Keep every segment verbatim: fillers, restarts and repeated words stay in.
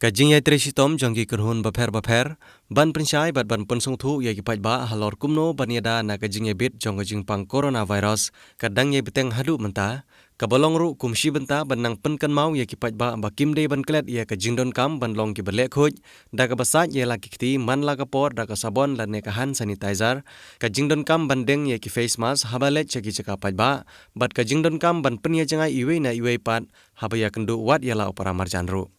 Ka jingïatrei shitom jong ki kynhun bapher bapher ban pynshai bad ban pynsngewthuh ïa ki paidbah halor kumno ban ïada na ka jingïabit jong ka jingpang coronavirus ka dang ïai bteng haduh mynta, kaba long ruh kum shi bynta ban nang pynkynmaw ïa ki paidbah ba kim dei ban klet ïa ka jingdonkam ban long kiba leh khuid da kaba sait ïa la ki kti man la ka por da ka sabon lane ka hand sanitizer, ka jingdonkam ban deng ïa ki face mask haba leit sha ki jaka paidbah, bad ka jingdonkam ban pynïajngai iwei na iwei pat haba ïakynduh wat ïa la u para marjan ruh.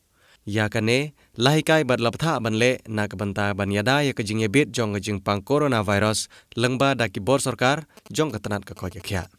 Ïa kane la hikai bad la bthah ban leh na ka bynta ban ïada ïa ka jingïabit jong ka jingpang coronavirus lyngba da ki bor sorkar jong ka tnat ka koit ka khiah.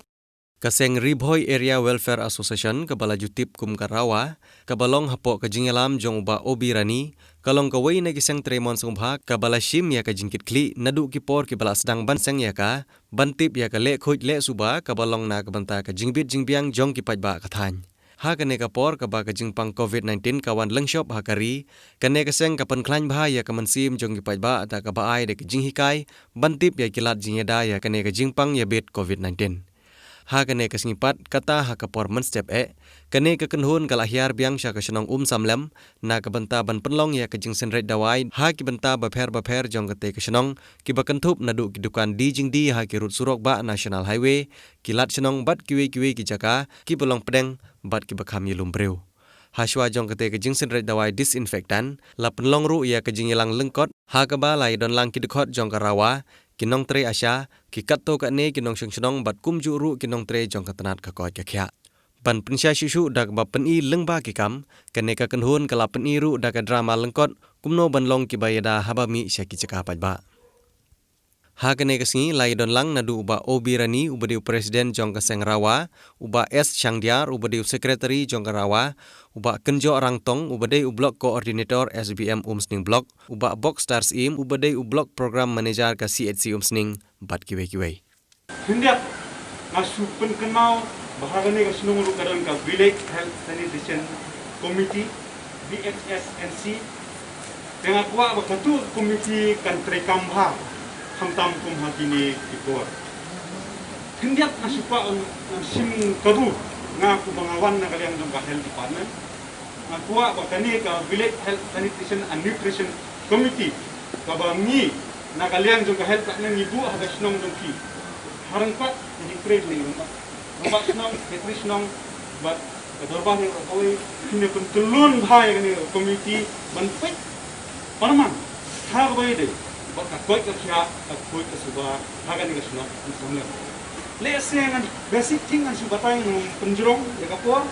Ka seng Ri Bhoi Area Welfare Association, kaba la ju tip kum ka RAWA, kaba long hapoh ka jingïalam jong u Bah O B Rani, ka long kawei na ki seng trei mon sngewbha kaba la shim ïa ka jingkitkhlieh naduh ki por kiba la sdang ban seng ïa ka, ban tip ïa ka leh khuid leh suba kaba long na ka bynta ka jingbit jingbiang jong ki paidbah ka thaiñ. Ha kane ka por kaba ka jingpang covid nineteen ka wan lyngshop ha ka ri, kane ka seng ka pynkhlaiñ bha ïa ka mynsiem jong ki paidbah da kaba ai da ka jinghikai ban tip ïa ki lad jingïada ïa kane ka jingpang ïabit covid nineteen. Ha kane ka sngi pat kata ha ka por mynstep eh, kane ka kynhun ka la hiar biang sha ka shnong Umsamlem na ka bynta ban pynlong ïa ka jingsynreit dawai ha ki bynta bapher bapher jong kata ka shnong, kiba kynthup naduh ki dukan die jingdie ha ki rud surok bah National Highway, ki lad shnong bad kiwei kiwei ki jaka kiba long pdeng bad kiba kham ïalum briew. Hashwa jong kata ka jingsynreit dawai disinfectant, la pynlong ruh ïa ka jingïalang lyngkot ha kaba la ïadon lang ki dkhot jong ka RAWA, ki nongtrei ASHA, ki katto katne ki nongshong shnong bad kumjuh ruh ki nongtrei jong ka tnat ka koit ka khiah. Ban pynshai shuh shuh da kaba pyni lyngba ki kam, kane ka kynhun ka la pyni ruh da ka drama lyngkot kumno ban long kiba ïada haba mih sha ki jaka paidbah. Ha kane ka sngi la ïadon lang naduh u Bah O B Rani uba dei u president jong ka seng RAWA, u Bah S Shangdiar uba dei u secretary jong ka RAWA, u Bah Kynjoh Rangtong uba dei u block coordinator S B M Umsning Block, u Bah Bokstar Syiem uba dei u block program manager ka C H C Umsning bad kiwei kiwei. Khyndiat nga shu pynkynmaw ba ha kane ka shnong ruh ka don ka Village Health Sanitation Committee, V H S N C. Te nga kwah ba katu ka committee kan treikam bha khamtam kum ha kine ki por. Khyndiat nga shu kwah ban shim kabu, nga kumba nga wan na ka liang jong ka health department. Nga kwah ba kane ka Village Health Sanitation and Nutrition Committee, kaba ngi na ka liang jong ka health department ngi buh ha ka shnong jong ki. Ha ryngkat ngi trei ne ryngkat, ryngkat shnong, secretary shnong bad ka dorbar ne ka kawei, kine pyntyllun bha ïa kane ka committee ban peit pyrman ha kaba ïadei bad ka koit ka khiah, ka khuid ka suba ha kane ka shnong Umsning. Lehse ngan basic thing ngan shu batai, ngan pynjrong ïa ka por,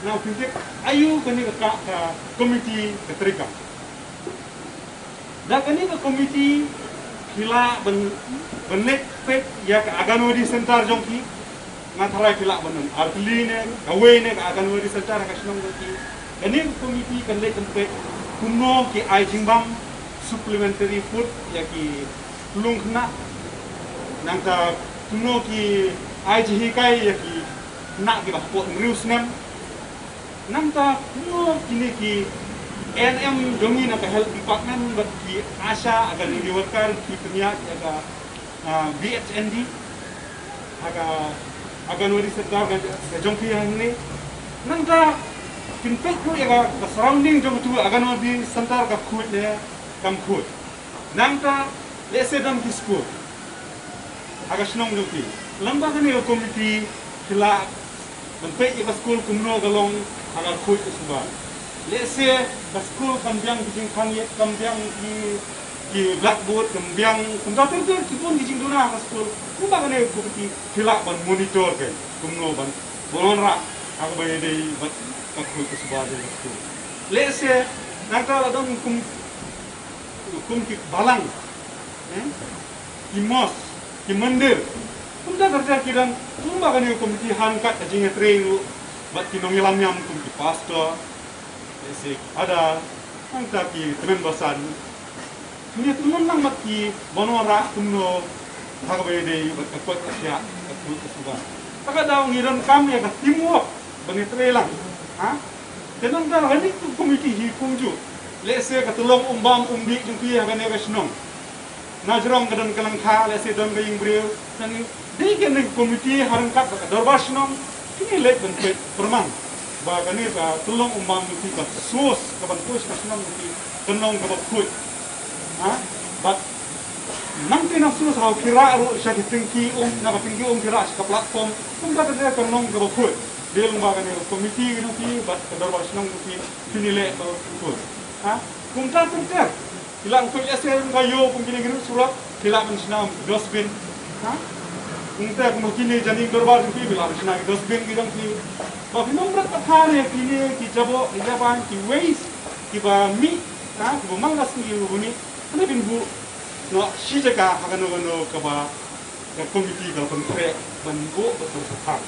ngan pyntip aïu kane ka, ka, ka committee ka treikam. Da kane ka committee phi lah ban, ban leit peit ïa ka Anganwadi center jong ki. Nga tharai phi lah ban don artylli ne kawei ne ka Anganwadi center ha ka shnong jong ki. Kane ka committee kan leit ban peit kumno ki ai jingbam, supplementary food ïa ki lung khynnah. Nangta kumno ki ai jinghikai ïa ki khynnah kiba hapoh hynriew snem. Nangta kumno kine ki A N M jong ngi na ka health department bad ki ASHA, Anganwadi worker, ki pynïaid ïa ka, ah, B H N D ha ka Anganwadi center ka, ka jong phi hangne. Nangta kin peit ruh ïa ka, ka surrounding jong katu Anganwadi center ka khuid ne kam khuid. Nangta lehse don ki skul ha ka shnong jong phi, lyngba kane ka committee phi lah ban peit ïa ka skul kumno ka long ha ka khuid ka suba. Lehse ka skul kam biang ki jingkhang ïit, kam biang ki, ki blackboard, kam biang, kumta ter ter ki bun ki jingduna ha ka skul. Lyngba kane ka committee phi lah ban monitor ka kumno ban, ban wanrah ha kaba ïadei bad ka khuid ka suba jong ka skul. Lehse nangta la don kum kum ki balang, eh, ki mosque, ki mandir. Kumta ter ter ki dang, kumba kane ka committee ha ryngkat ka jingïatrei ruh bad ki nongïalam niam kum ki pastor, eh, ki phadar, nangta ki tymmen basan. Ngi tymmen lang bad ki ban wanrah kumno ha kaba ïadei bad ka koit ka khiah, ka khuid ka suba. Te ka daw ngi donkam ïa ka teamwork ban ïatrei lang. Ha? Te nangta ha kane ka committee hi kumjuh. Lehse ka tyllong umbam umdih jong phi ha kane ka shnong, na jrong ka don ka lyngkha, lehse don ka ïing briew. Nangta dei kane ka committee ha ryngkat bad ka dorbar shnong, kine leit ban peit pyrman. Ba kane ka tyllong umman jong phi ka source ka ban poi sha ka shnong jong phi, ka nong kaba khuid. Ha? Bad nangta na source ha u khyrah ruh sha ki tyngki um, na ka tyngki um khyrah sha ka platform. Kumta kane ka nong kaba khuid. Dei lyngba kane ka committee jong phi bad ka dorbar shnong jong phi, phin ïaleh ba khuid. Ha? Kumta kumta. Phi lah ban khuid lehse ka ïew kum kine ki ruh surok, phi lah ban shna dustbin. Ha? Kumta kum kine jani dorbar jong phi, phi lah ban shna dustbin ki jong phi. Ba phin ym rat pathar ïa kine ki jaboh, ki jaban, ki waste, kiba mih, ha, kiba mang ka sngi kiba mih. Kane phin buh noh shi jaka ha kano kano kaba ka committee ka la pynkhreh ban buh bad ban saphang.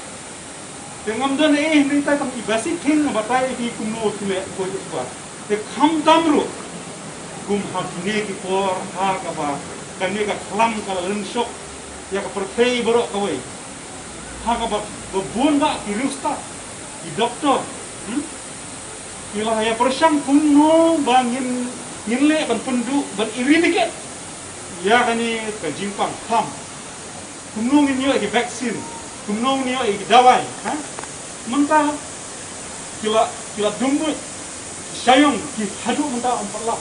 Te ngam don ei hynrei tang i basic thing nga batai ïa phi kumno phi leh khuid ïa suba. Te khamtam ruh kum ha kine ki por ha kaba kane ka khlam ka la lynshop ïa ka pyrthei baroh kawei. Ha kaba ba bun bah ki riewstad, ki doktor, hmm? Ki la ïa pyrshang kumno ba ngin, ngin leh ban pynduh, ban eradicate ïa kane ka jingpang khlam. Kumno ngin ïoh ïa ki vaccine, kumno ngin ïoh ïa ki dawai, ha? Mynta ki la, ki la dum buit, shaiong ki haduh mynta ym pat lah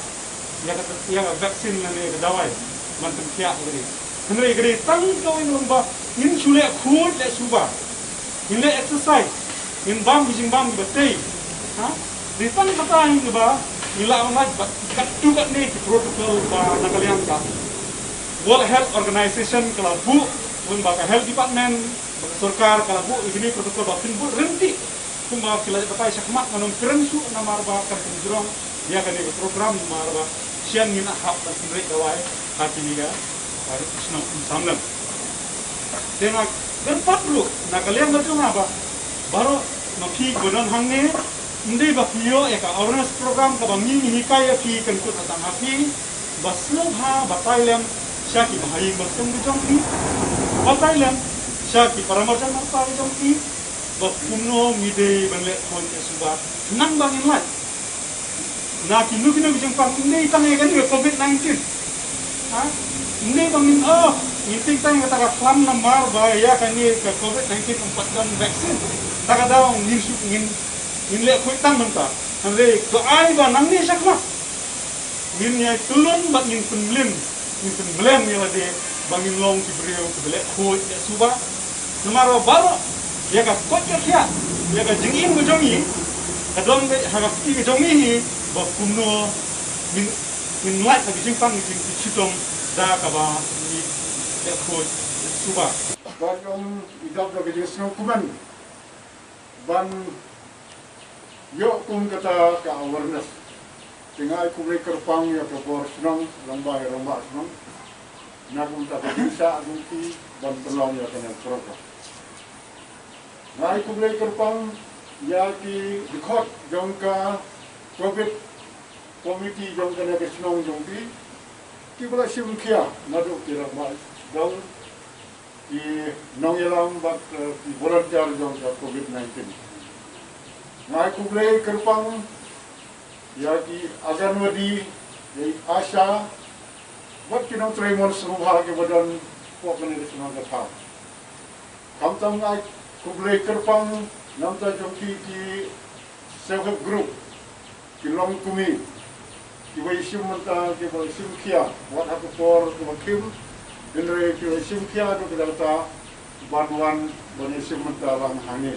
ïa ka, ïa ka vaccine lane ïa ka dawai ban pynkhiah ïa ka dei. Hynrei ka dei tang kawei ka long ba ngin shu leh khuid leh suba, ngin leh exercise, ngin bam ki jingbam kiba tei. Ha? Dei tang kata hi kaba ngi lah ban lait bad katto katne ki protocol ba na ka liang ka World Health Organization ka la buh, bad ba ka Health Department, bad ka sorkar ka la buh ïa kine ki protocol ba phin buh ryntih. Kumba ki la batai shakhmat, ngan ym kren shuh namar ba kan pynjrong ïa kane ka program namar ba shen ngin hap ban pynreit dawai ha kine ka, ha, shnong Umsawlem. Te nga kyrpad ruh na ka liang ka jong nga ba baroh ma phi kiba don hangne, ym dei ba phi ïoh ïa ka awareness program kaba ngi ngi hikai ïa phi, kan kut ha tang ha phi, ba sngewbha batai lem sha ki bahaïing bahaïing ki jong phi, batai lem sha ki para marjan marpa ki jong phi, ba kumno ngi dei ban leh khuid ïa suba khnang ba ngin lait na kino kino ki jingpang, ym dei tang ïa kane ka covid nineteen. Ha? Ym dei ba ngin, oh, ngin tieng tang ïa kata ka khlam namar ba ïa kane ka covid nineteen ym pat don vaccine. Kata ka daw ngin shu, ngin, ngin leh khuid tang mynta. Hynrei to ai ba nangne shakhmat ngin ïa tylli bad ngin pynmlien, ngin pynmlien ïa lade ba ngin long ki briew kiba leh khuid leh suba. Namar ba baroh ïa ka koit ka khiah, ïa ka jingim ka jong ngi ka don ka ha ka kti ka jong ngi hi, ba kumno ngin, ngin lait na ka jingpang ka jingpang shitom da kaba ngi leh khuid leh suba. Ba ong i dap da ka jingsngewkmen ban ïoh kum kata ka awareness. Te nga ai khublei kyrpang ïa ka bor shnong, rangbah ïa rangbah shnong, na kumta ka jingshah jong ki ban pynlong ïa kane ka program. Nga ai khublei kyrpang ïa ki dkhot jong ka covid committee jong kane ka shnong jong ki, kiba la shim khia naduh ki rangbah dong, ki nongïalam bad, eh, ki volunteer jong ka covid nineteen. Nga ai khublei kyrpang ïa ki Anganwadi, ïa ki ASHA bad ki nongtrei mon sngewbha kiba don hapoh kane ka shnong ka thaw. Khamtam nga ai khublei kyrpang na bynta jong ki, ki self help group, ki longkmie, kiba ïashim bynta, kiba ïashim khia, wat ha ka por kaba khim, hynrei kiba ïashim khia haduh katta katta ban wan ban ïashim bynta lang hangne.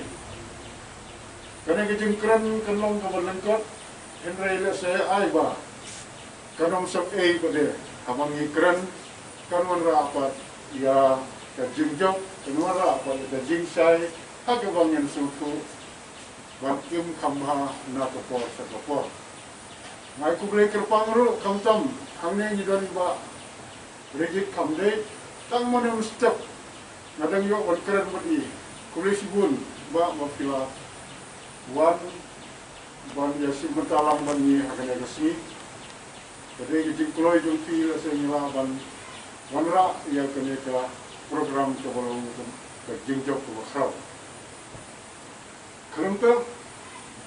Kane ka jingkren kan long kaba lyngkot, hynrei lehse ai ba kan ym sep ei pat de, haba ngi kren kan wanrah pat ïa ka jingjop, kan wanrah pat ïa ka jingshai ha kaba ngin sngewthuh ban im kham bha na ka por sha ka por. Nga ai khublei kyrpang ruh khamtam hangne ngi don i Bah Rijit Khamdei, tang mynne mynstep nga dang ïoh ban kren bad i. Khublei shibun Bah ba phi la wan ban ïashim bynta lang bad ngi ha kane ka sngi. Ka dei ka jingkloi jong phi lehse ngi lah ban wanrah ïa kane ka program kaba long ka jingjop kaba khraw. Khlem pep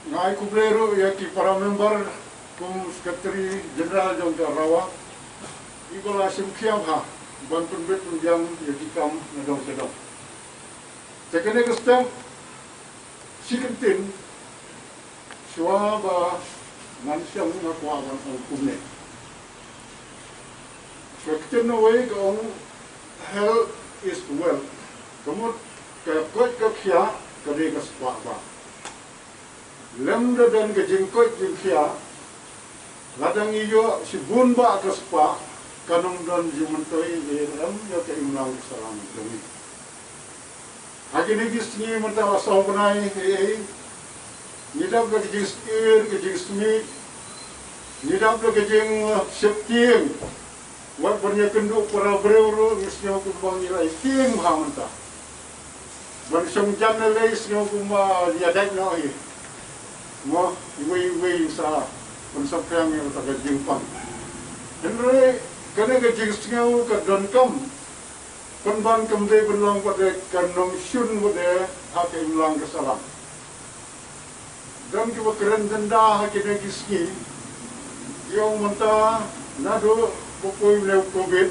nga ai khublei ruh ïa ki para member kum Secretary General jong ka RAWA, kiba la shim khia bha ban pynbit pynbiang ïa ki kam na dong sha dong. Te kane ka step shi kyntien, Shuwa ba ngan shong nga kwah ban ong kumne. Ka ktien Nongwei ka ong, health is wealth. Ka mut ka koit ka khiah ka dei ka spah ba. Lem da don ka jingkoit jingkhiah, lada ngi ïoh shibun ba ka spah, kan ym don jingmyntoi ïa ka imlang ka sahlang jong ngi. Ha kine ki sngi mynta la saw bnai, eh, eh, ngi dap da ka jingsyier, ka jingsmit, ngi dap da ka jingsheptieng. Wat ban ïakynduh para briew ruh ngi sngew kumba ngi la ïa tieng bha mynta. Ban shong jan lei sngew kumba ïa dait noh hi. Mo, iwei iwei sa pynsaphriang ïa kata ka jingpang. Hynrei kane ka jingsngew ka donkam pynban kam dei pynlong pat de ka nongshun pat de ha ka imlang ka sahlang. Don kiba kren dynda ha kine ki sngi, ki ong mynta naduh ba poi u Covid,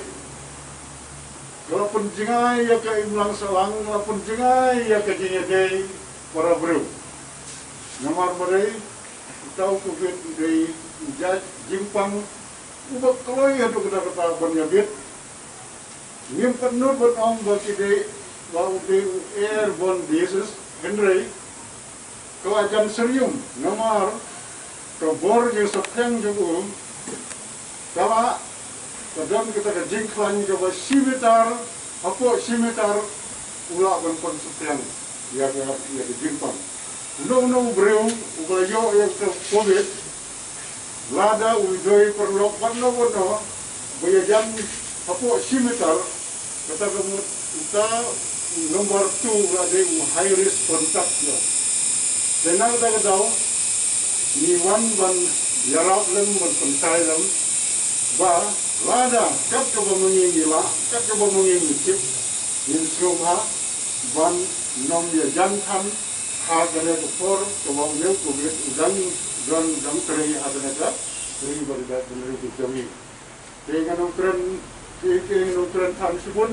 ka la pynjngai ïa ka imlang sahlang, ka la pynjngai ïa ka jingïadei para briew. Namar ba dei uta u Covid u dei u jait jingpang uba kloi haduh katta katta ban ïabit. Ngim pat nud ban ong ba ki dei, ba u dei u airborne disease, hynrei ka la jan syrïem namar ka bor jingsaphriang jong u ka la, ka don kata ka jingkhlaiñ kaba shi mitar hapoh shi mitar u lah ban pynsaphriang ïa ka, ïa ka jingpang. Uno uno u briew uba la ïoh ïa ka Covid, lada u dei paralok bad no bad no ba ïajan hapoh shi mitar, kata ka mut uta u number two u la dei u high risk contact noh. Te na kata ka daw ngi wan ban ïarap lem, ban pynshai lem ba lada kat kaba ma ngi ngi lah, kat kaba ma ngi ngi tip, ngin sngewbha ban ym ïajan than ha kane ka por kaba u Covid u dang don, dang trei ha kane ka ri ba dei ka ri ka jong ngi. Te ngan ym kren, te, te ngan ym kren than shibun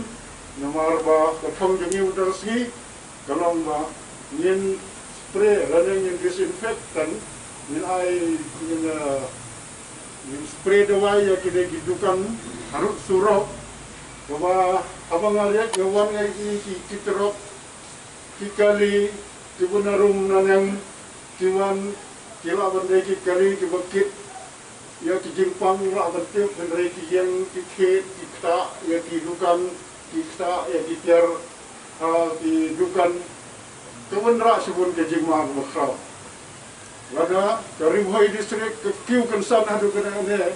namar ba ka thong jong ngi uta ka sngi ka long ba ngin spray lane ngin disinfectant, ngin ai, ngin, eh, ngin spray dawai ïa kine ki dukan harud surok. Kaba haba nga leit nga wan nga ïohi ki, ki trok, ki kali, ki bun na rum na neng, ki wan, ki lah ban dei ki kali kiba kit ïa ki jingpang, lah ban tip, hynrei ki ïeng, ki thied, ki ktah ïa ki dukan, ki ktah ïa ki tiar ha ki dukan. Ka wanrah shibun ka jingma kaba khraw. Lada ka Ri Bhoi District ka kiew kynsan haduh katta ne,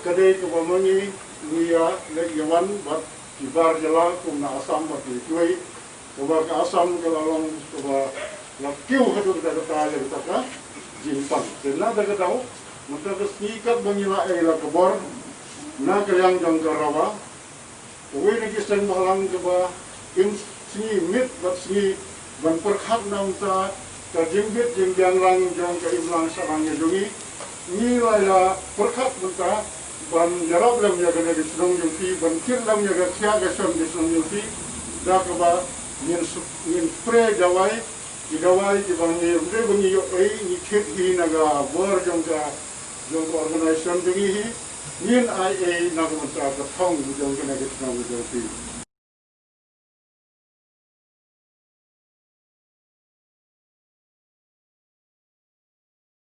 ka dei kaba ma ngi ngi ïa leit ïa wan bad ki bar jylla kum na Assam bad kiwei. Kaba ka Assam ka la long kaba la kiew haduh katta katta ïa kata ka jingpang. Te na kata ka daw, mynta ka sngi katba ngi la ai la ka bor na ka liang jong ka RAWA, kawei na ki seng bhalang kaba im sngi miet bad sngi ban pyrkhat na ka bynta ka jingbit jingbiang lang jong ka imlang sahlang jong ngi. Ngi la ïa pyrkhat mynta ban ïarap lem ïa kane ka shnong jong phi, ban kit lem ïa ka khiah ka shon ka shnong jong phi da kaba ngin su-, ngin spray dawai, ki dawai kiba ngi, ym dei ba ngi ïoh ei, ngi thied hi na ka bor jong ka, jong ka organisation jong ngi hi. Ngin ai ei na ka bynta ka thong jong kane ka shnong jong phi.